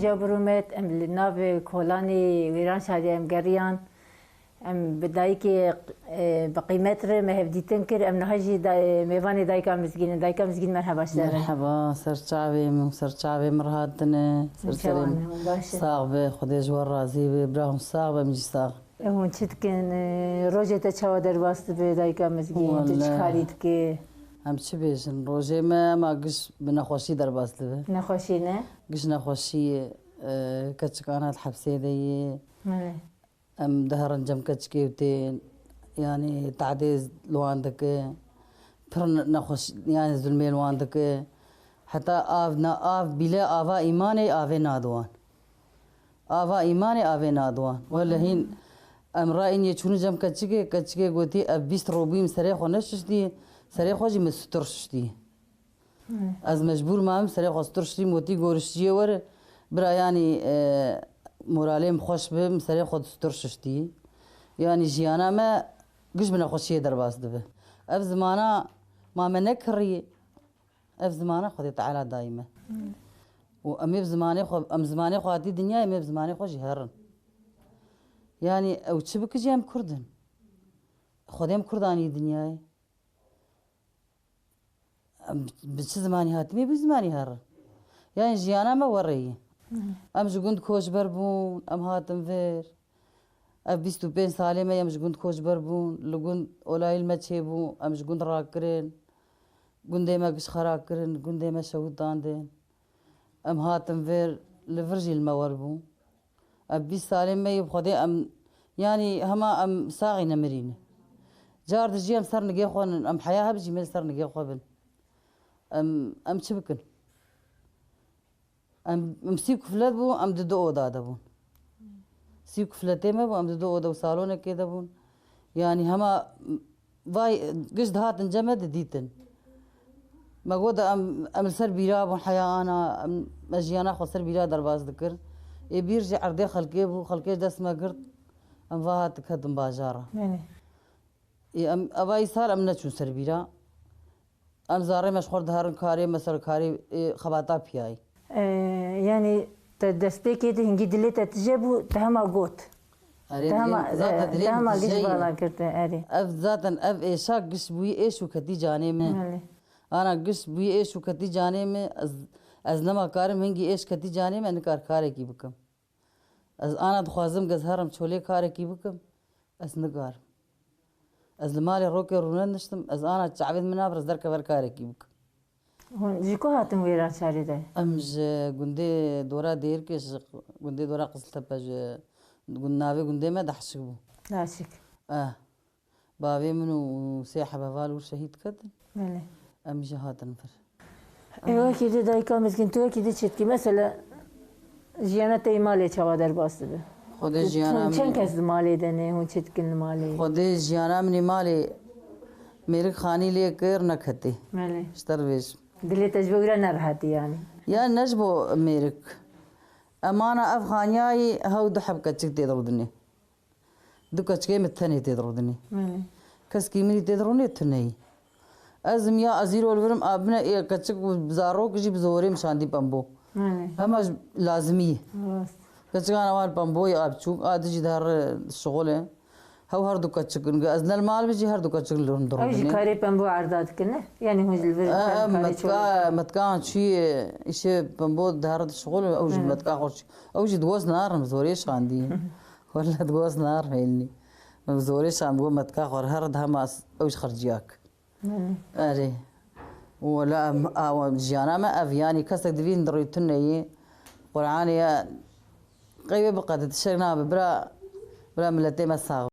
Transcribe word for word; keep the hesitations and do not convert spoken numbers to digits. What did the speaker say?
Ca bi rûmet, em li nav kolanê Wêranşarê em geriyan. Em bi dayikê, e, bi qîmet re me hevdîtin kir. Em niha jî da-, e, mêvanê dayika Mizgîn in. Dayika Mizgîn, merheba ji te re. Merheba, ser çavê min, ser çavê min re hatine. Ser serê min. Çawan e, hûn baş in? Sax be, Xwedê ji we razî be. Bira hûn sax be, em jî sax. E, hûn çi dikin? E, rojê te çawa derbas dibe, dayika Mizgîn? Tu çi Wele. karî dikî? Em çi bêjin? Rojê me ema giş bi nexweşî derbas dibe. Nexweşî ne? Giş nexweşî ye, e, keçikana di hepsê de ye. Evet. Em diherin cem keçikê û tên, yanî tadê li wan dike. Pir ne-, nexweş, yanî zulmê li wan dike. Heta av, na av bîle ava îmanê avê nadi wan. Ava îmanê avê nadi wan. Wele hîn em rayîn yê çûnî cem keçikê, keçikê gotî, ev bîst roj bûyî min serê xwe neşiştî, serê xwe jî min stur şiştî. Hmm. Ez mecbûr mam, serê xwe stur şiştî, min gotî, gorişçiyê were, bira, yanî, e, moralê min xweş bi, min serê xwe stur şiştî. Yanî jiyana me giş bi nexweşiyê derbas dibe. Ev zimana ma me nekirî, Ev zimana Xwedê Teala dayî me. Hmm. Û em ê bi zimanê xwe, em zimanê xwe hatî dinyayê, em ê bi zimanê xwe jî herin. Yanî ew çi bike jî em Kurd in. Xwedê em Kurd anî dinyayê. Em bi çi zimanî hatî, em ê bi zimanî herin. Yanî jiyana me werê ye. Hmm. Em ji gund koçber bûn, em hatin vir. Ev bîst û pênc salê me em ji gund koçber bûn, li gund olayî li me çêbû, em ji gund rakirin, gundê me giş xera kirin, gundê me şehûdandin. Em hatin vir, li vir jî li me wer bû. Ev bîst salê me yê bi Xwedê em, yanî hema em saxî nemirîne. Car dijî em ser nigê xwe nin, em heya hebijî me li ser nigê xwe bin. Em, em çi bikin? Em, em sî kuflet bû, em di du oda de bûn. Sî kufletê me bû, em di du oda û salonekê de bûn. Yanî hema, vay, giş dihatin cem me didîtin. Me got em, em li ser bîra bûn, heya ana, em, me jiyana xwe ser bîra derbas dikir. Ê bîr jî erdê xelkê bû, xelkê ji dest me girt. Em va hat diketin bajara. Belê. Ê, em, eva îsal em neçûn ser bîra. Em zarê me ji xwe diherin karê me ser karê, ê, xebata piyayî. E, yanî te destpêkê de hingî dilê te tije bû, te hema got. Erê, Te hema, dilê, zaten e, dilê te hema min giş tije ye. bala girti, erê. Ev zaten ev êşa giş bûyî êş û ketî canê me. Belê. Ana giş bûyî êş û ketî canê me, ez, ez nema karim hingî êş ketî canê me, nikar karekî bikim. Ez ana dixwazim, gez herim çolê karekî bikim, ez nikarim. Ez li malê rokê rûne niştim, ez ana çavên min nabir, ez derkever karekî bikim. Hûn ji ku hatin Wêranşarê de? Em ji gundê Dora Dêrkê, ji gundê Dora Qiziltepe, ji gund, navê gundê me Dehşik bû. Dehşik. Eh. Bavê min û sê heb heval wir şehîd ketin. Belê. Em jî hatin vir. Ê, wekî dî dayika Mizgîn, tu wekî dî çi dikî? Mesela, jiyana te yê malê çawa derbas dibe? Xwedê Tu, jiyana hûn min çend kes di malê de ne? Hûn çi dikin li malê? Xwedê jiyana min ê malê mêrik xanî lê kir, neketê. Belê. Ji te re bêjim. Dilê te ji bo wî re nebihetî yanî? Ya ne ji bo mêrik. Em ana ev xaniyayî hew du heb keçik tê de rûdinê. Du keçikê min tenê tê de rûdinê. Belê. Keskî min î tê de rûnê tune yî. Ez im ya ez îro li vir im, a bine ê keçik û zarok jî bi zorê min şandî pembo. Belê. Hema ji lazimî ye. Rast. Keçikan ewan pembo ye, a biçûk, a di jî dihere şixulê. Hew her du keçik in. Ez ne li mal bi jî her du keçik li hûn Ew jî dirûdinê. karê pembo erda dikin, ne? Yanî hûn ji li vir E, her e, karê metka, çolê. metkan çûyê, îşê pembo dihere şixulê, ew jî Belê. metka xwe çû. Ew jî diwest narin, zorê şandî. Wele diwest narin hêlnî. Min bi zorê şand, got, metka xwe her dihema s-, ew ji xerciyak. Belê. Erê. Wele em, awa, jiyana me ev, yanî kesek divîn di rî tune yî. Qur'anê ye, qey wê biqede tiştek nabe, bira, bira miletê me sax